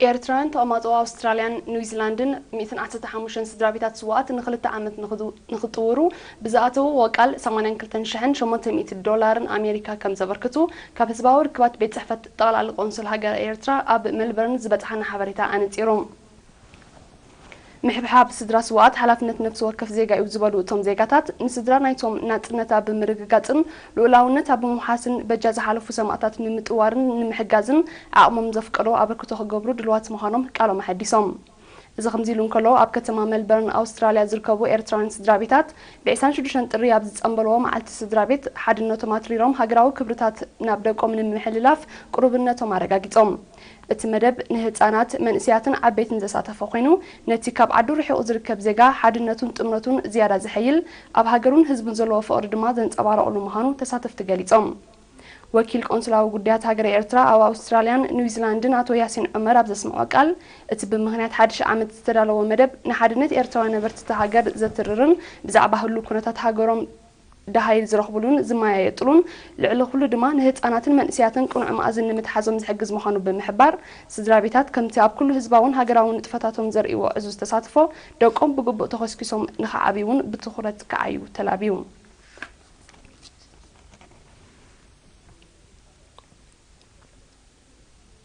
ኤርትራውያን ተቐማጦ ኣውስትራልያን ኒውዚላንድን ሚእትን ዓሰርተ ሓሙሽተን ስድራ ቤታት ስውኣት ንኽልተ ዓመት ንኽጥውሩ ብዝኣተውዎ ቃል ሰማንያን ክልተን ሽሕን ሸሞንተ ሚእቲ ዶላርን ኣሜሪካ ከም ዘበርክቱ ካብ ህዝባዊ ርክባት ቤት ጽሕፈት ጠቕላሊ ቆንስል ሃገረ ኤርትራ ኣብ ሜልበርን ዝበጽሓና ሓበሬታ ኣነጺሩ። ምሕብሓብ ስድራ ስውኣት ሓላፍነት ነፍሲ ወከፍ ዜጋ እዩ ዝበሉ እቶም ዜጋታት፣ ንስድራ ናይቶም ናጽነት ኣብ ምርግጋጽን ልኡላውነት ኣብ ምውሓስን በጃ ዝሓለፉ ሰማእታት ንምጥዋርን ንምሕጋዝን ዓቕሞም ዘፍቀዶ ኣበርክቶ ክገብሩ ድልዋት ምዃኖም ቃሎም ኣሐዲሶም። እዚ ከምዚ ኢሉ እንከሎ፣ ኣብ ከተማ ሜልበርን ኣውስትራልያ ዝርከቡ ኤርትራውያን ስድራ ቤታት ብ ዕስራን ሽዱሽተን ጥሪ ኣብ ዝጸንበልዎ መዓልቲ ስድራ ቤት ሓድነቶም ኣትሪሮም ሃገራዊ ክብርታት ናብ ደቆም ንምሕልላፍ ቅሩብነቶም ኣረጋጊጾም። እቲ መደብ ንህጻናት፣ መንእሰያትን ዓበይትን ዘሳተፈ ኮይኑ፣ ነቲ ካብ ዓዱ ርሒቑ ዝርከብ ዜጋ ሓድነቱን ጥምረቱን ዝያዳ ዘሐይል፣ ኣብ ሃገሩን ህዝቡን ዘለዎ ፍቕሪ ድማ ዘንጸባረቑሉ ምዃኑ ተሳተፍቲ ገሊጾም። ወኪል ቆንስላዊ ጉዳያት ሃገረ ኤርትራ ኣብ ኣውስትራልያን ኒውዚላንድን ኣቶ ያሲን ዑመር ኣብ ዘስምዖ ቃል፣ እቲ ብምኽንያት ሓድሽ ዓመት ዝተዳለወ መደብ ንሓድነት ኤርትራውያን ነበርቲ እታ ሃገር ዘትርርን ብዛዕባ ህሉው ኩነታት ሃገሮም ደሃይ ዝረኽብሉን ዝመያየጥሉን፣ ልዕሊ ኩሉ ድማ ንህጻናትን መንእሰያትን ቅኑዕ መኣዝን ንምትሓዞም ዝሕግዝ ምዃኑ ብምሕባር፣ ስድራ ቤታት ከምቲ ኣብ ኩሉ ህዝባውን ሃገራውን ንጥፈታቶም ዘርእይዎ ዕዙዝ ተሳትፎ፣ ደቆም ብግቡእ ተኾስኪሶም ንኽዓብዩ እውን ብትኹረት ክዓዩ ተላብዩ።